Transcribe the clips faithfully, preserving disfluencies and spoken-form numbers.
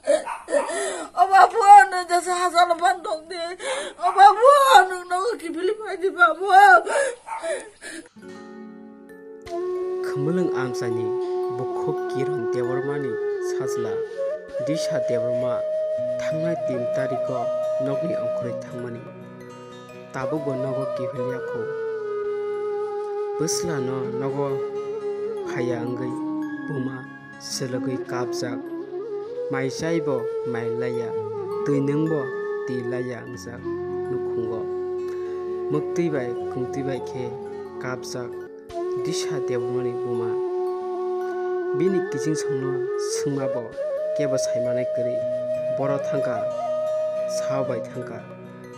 O babu, nwng jesa hachalo phan tong di. O babu, nwng nogo kiphilwi phai di babu. Khumulwng amchaini bukhuk Kiran Debbarmani sajla Disha Debbarma thangnai tin tarikgo nokni ongkhorwi thangmani. Tabukbo nogo kiphilya kho. Bwslano nogo phaiya wngwi buma swlwgwi kapjak. Mai chaibo mai laiya, twi nwngbo twi laiya wngjak nukhungo. Mwktwi bai kwngtwi bai khe kapjak Disha Debbarmani buma. Bini kiching songno swngmabo kebo saimanai kwrwi. Boro thangkha, sao bai thangkha.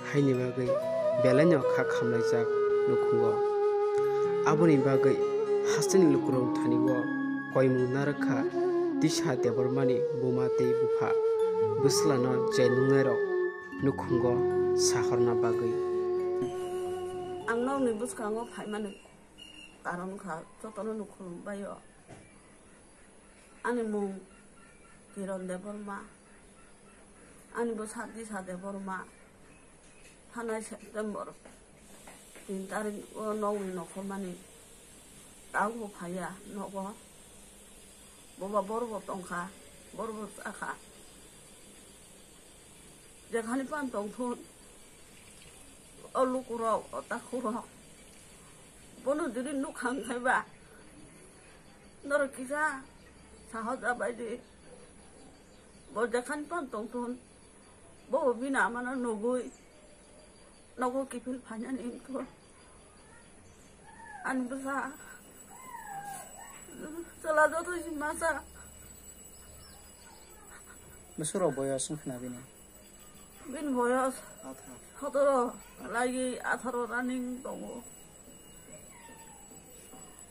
Haini bagwi belaino kha khamlaijak nukhungo. Aboni bagwi hasteni lukurok thani-o koimung narwkha Disha Debbarmani buma tei bupha bwslano je nungnairok nukhungo sahorna bagwi. Ang nokni bwskango phaimani karon wngkha, jotono no khulum bai-o. Ani mung Kiran Debbarma. Ani bwsa Disha Debbarma. Thanai September tin tarik o nokni nokhormani taubo phaiya nogo. Boba borbo tongkha, borbo chakha. Jekhani phan tongthun, o lukurok, o takhurok, bono jodi nukhang khaiba, norok kisa sahoja baidi, bo jekhani phan tongthun, bo bini amano nugwi, nogo kiphil phainani wngkho. Ani bwsa chwla joto si masa. Bwswk rok boyos wngkha na bini? Bini boyos sotoro lagi atharo running tongo.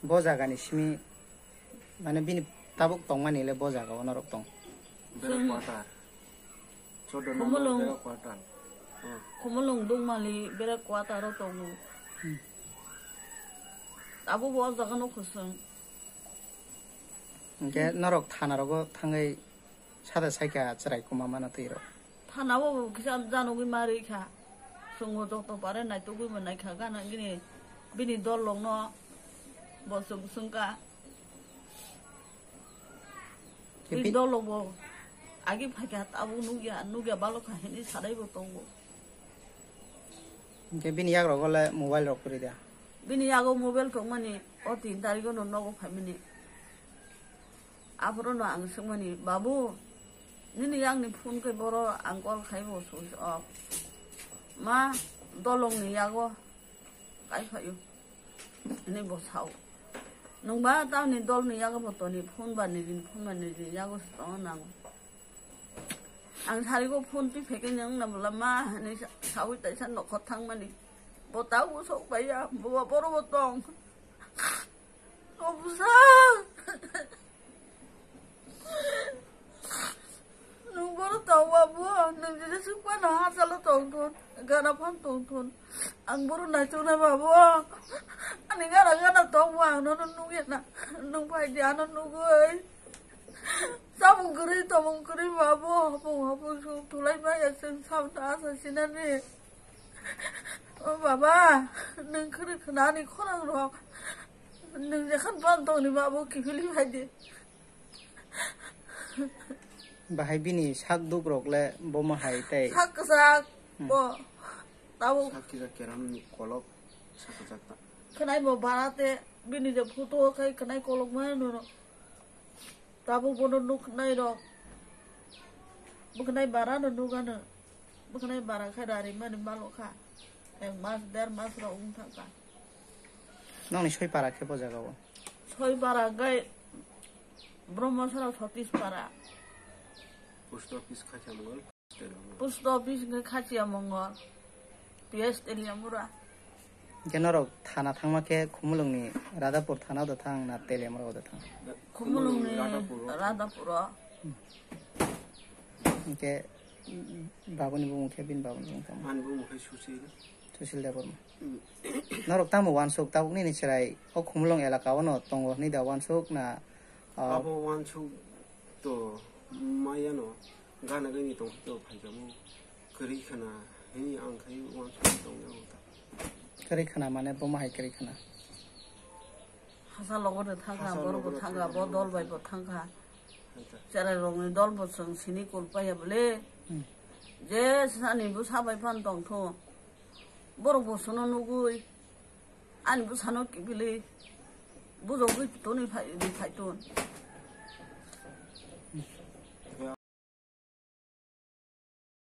Bo jagani simi, mane, bini tabuk tongmani le bo jaga o norok tong. Bere quarter. Chodo number Khumulwng. Bere quarter. Hmm. Khumulwng Dungmali bere quarter o tongo. Hmm. Abo bo o jaga no khosong. Hingke norok thana rogo thangwi sada saikha chwrai kuma mano twi rok. Thana o kisa janogwi ma rwi kha. Chwngno joto pare naitugwi bo naikha gana gini bini dol rokno bo chwng swngkha. Ke Bini bi- dol rokbo agi phaikha tabuk nukya, nukya balokha hinwi sadaibo tongo. Hingke bini yak rogo le mobile rok kwrwi da? Bini yago mobile tongmani o tin tarikgo no nogo phaimani. Aphuru no ang swngmani, "Babu, nini yakni phone khe boro ang call khaibo switch off. Ma, dolongni yago kai phaio," hinwi bo sao. Nwngba tamni dolni yago bo toni phone ba nini phone ba nini yago se tongo nango. Ang sarigo phone twi phekhe nwng na bwla ma hinwi sa-, sawi taisa nokhor thangmani. Bo taubo sok baiya, bo ba boro bo tong. O bwsa. Nwng boro tong ba bo, nwng jesa swk phano hachalo tong thun, gana phano tong thun. Ang boro naichuknai ba bo. Ani gana gana tong bo, ang nono nukya na. Nwng phai di ano nugwi. Chamung kwrwi, tomung kwrwi ba bo, hapung hapung sung thulai maya chwng samno asa sinani. O baba, nwng khwrwi khwnani khorang rok. Nwng jekhan phano tongni ba bo kiphilwi phai di. Bahai bini sak duk rok le bomo hai tei. Sak kwchak Hmm. bo. Tabuk Sak kisa keram ni kolok sak kwchak ta. Khwnai bo bara te bini je photo khai khwnai kolok ma no. Tabuk bono nuknai rok. Bwkhnai bara no nugano. Bwkhnai bara khai rari mani malo kha. Ek mas, der mas rok wng thang kha. Nokni soi para khe bo jaga o? Soi para hwnkhe Brahmasara Satish para. Post office Khachia Mongol. Post office hwnkhe Khachia Mongol. P S Teliamura. Hwnkhe norok thana thangma khe Khumulwngni Radhapur thana o da thang na Teliamura o da thang? Khumulwngni Radhapur o. Radhapur o. Hwnkhe babuni bumung khe bini babuni bumung tamo? Ani bumung khe Susil. Susil Debbarma. Hmm. Norok tamo uansuk tabuk nini chwrai o Khumulwng elaka o no tongo hwnwi da uansuk na, ah, abo uansuk to maya no. Gana gani tong to phaikamo. Kwrwi khana hini ang khai uansuk tong ya uta. Kwrwi khana mane bo mahai kwrwi khana. Hasa logo de thangkha, hasa borok bo logo de thangkha, thangkha, bo dol bai bo thangkha. Hanta. Cherai rokni dol bo chwng sini kul paiya bole. Hmm. Je sani bo sabai phan tong tho. Borok bo sono nugui. Ani bwsano kiphilwi bujogwi toni phai, ri phai ton.